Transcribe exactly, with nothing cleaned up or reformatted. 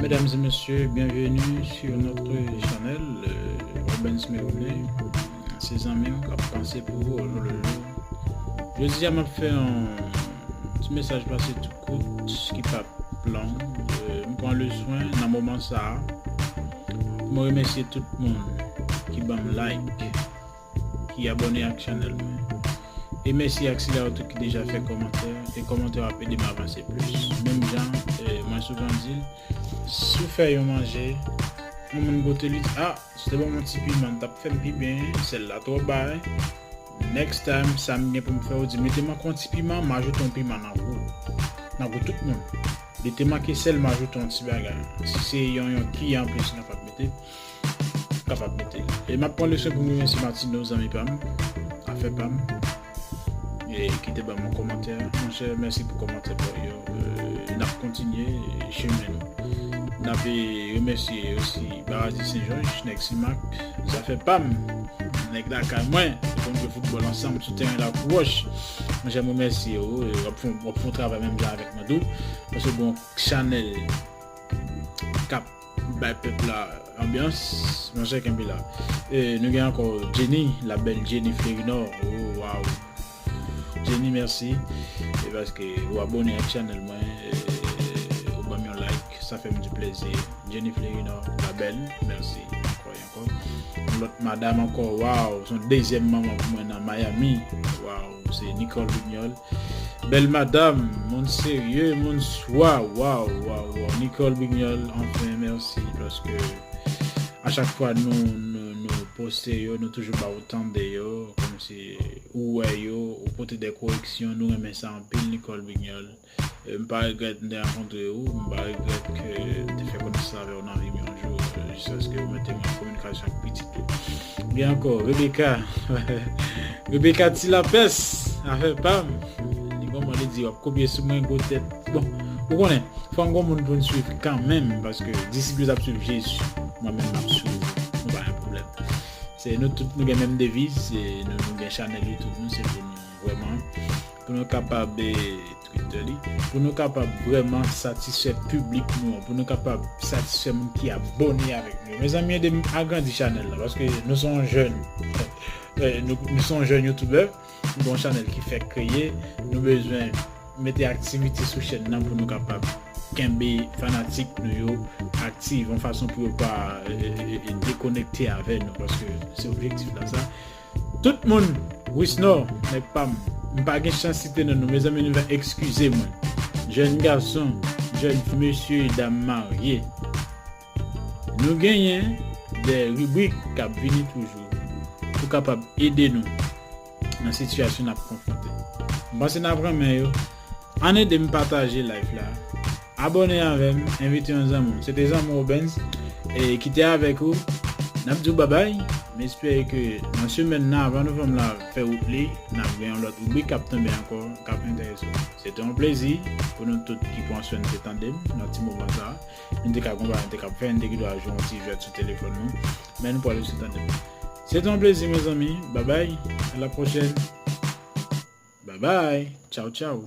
Mesdames et messieurs, bienvenue sur notre channel, euh, Robens Meroune. Se zanmi w k ap panse pou ou, olololo. Jodi a, m ap fè yon ti mesaj pase tou kout, ki p ap long. Euh, m pran le swen nan moman sa a pou mwen remèsye tout moun ki ban m like, ki abòne ak chanèl mwen. E mèsi ak sila yo tou ki deja fè kòmantè. E kòmantè yo ap ede m avanse plis. Menm jan, eh, mwen souvan di l, si w fè yon manje, yon moun goute li di, "Ah, si w te ban m yon ti piman, l t ap fè m pi byen, sèl la twò ba." Next time, sa m gen pou m fè, ou di, "Mete m ankò yon ti piman, m ajoute yon piman nan gou, nan gou tout moun." Li te manke sèl, m ajoute yon ti bagay. Si se yon, yon ki anplis, m kapab mete, kapab mete. E m ap pran le swen pou m remèsye Martino, zanmi pa m, afè pa m, e ki te ban m yon kòmantè. Monchè, mèsi pou kòmantè pa w yo. Euh, n ap kontinye chemen nou. N ap remèsye osi Baradi Sen Jòj, nèg Senmak, zafè pa m, nèg lakay mwen, nou konn jwe foutbòl ansanm sou teren Lakou Wòch. Monchè, m remèsye w, w ap fè, w ap fè yon travay menm jan avèk mwen tou, paske bon, chanèl k ap bay pèp la anbyans, monchè, kenbe la. E nou gen ankò Jenny, la belle Jenny Fleurinor. Oh, waw. Jenny, mèsi. E paske ou abòne ak chanèl mwen, e ou ban m yon like, sa fè m di plezi. Jenny Fleurinor, la belle, mèsi ankò e ankò. Yon lòt madanm ankò, waw, se yon dezyèm manman pou mwen nan Miami. Waw, se Nicole Bignol. Bèl madanm, moun serye, moun swa, waw, waw, waw. Nicole Bignol, anfen, mèsi, paske a chak fwa nou, nou, nou poste yo, nou toujou ba ou tande yo, kòmsi ou wè yo, ou pote de koreksyon, nou renmen sa anpil, Nicole Bignol. E m pa regrèt m te rankontre ou, m pa regrèt ke m te fè konesans avè w nan vi m yon jou, e, jiskaske ou mete m an kominikasyon ak pitit ou. Gen ankò, Rebecca. Rebecca Ti Lapès, afè pa m. Li kòman li di, w ap kopye sou mwen, gwo tèt. Bon, ou konnen, fò n gon moun pou n swiv kanmenm, paske disip yo t ap swiv Jezi. Mwen menm, m ap swiv. Nou pa gen pwoblèm. Se nou tout, nou gen menm deviz, se nou, nou gen chanèl YouTube nou, se pou nou vrèman, pou nou kapab, e, Twitter li, pou nou kapab vrèman satisfè piblik nou an, pou nou kapab satisfè moun ki abòne avèk nou. Mezanmi, ede m agrandi chanèl la, paske nou se yon jèn, e, nou, nou se yon jèn youtubè, nou gen yon chanèl ki fèk kreye, nou bezwen mete aktivite sou chèn nan pou nou kapab kenbe fanatik nou yo aktif, yon fason pou yo pa, e, e, e, e, dekonekte avè nou, paske se objektif la sa. Tout moun, Wisnor, nèg pa m, m pa gen chans site non nou, mezanmi, nou va eskize mwen. Jèn gason, jèn mesye, dam marye. Nou genyen de ribrik k ap vini toujou pou kapab ede nou nan sitiyasyon n ap konfwonte. M panse n ap renmen yo. Ann ede m pataje live la. Abòne avè m, envite yon zanmi w. Se te zanmi w Benz, e ki te avèk ou. N ap di w babay. M espere ke nan semèn nan, avan novanm la fè wout li, n ap gen yon lòt ribrik k ap tonbe ankò, k ap enterese w. Se te yon plezi pou nou tout ki pran swen n te tande m nan ti moman sa a. Nou te ka gon bagay nou te ka fè, nou te gen dwa jwe yon ti jwèt sou telefòn nou. Men nou pral resi tande m. Se te yon plezi, mezanmi. Babay. A la pwochèn. Babay. Tchaw, tchaw.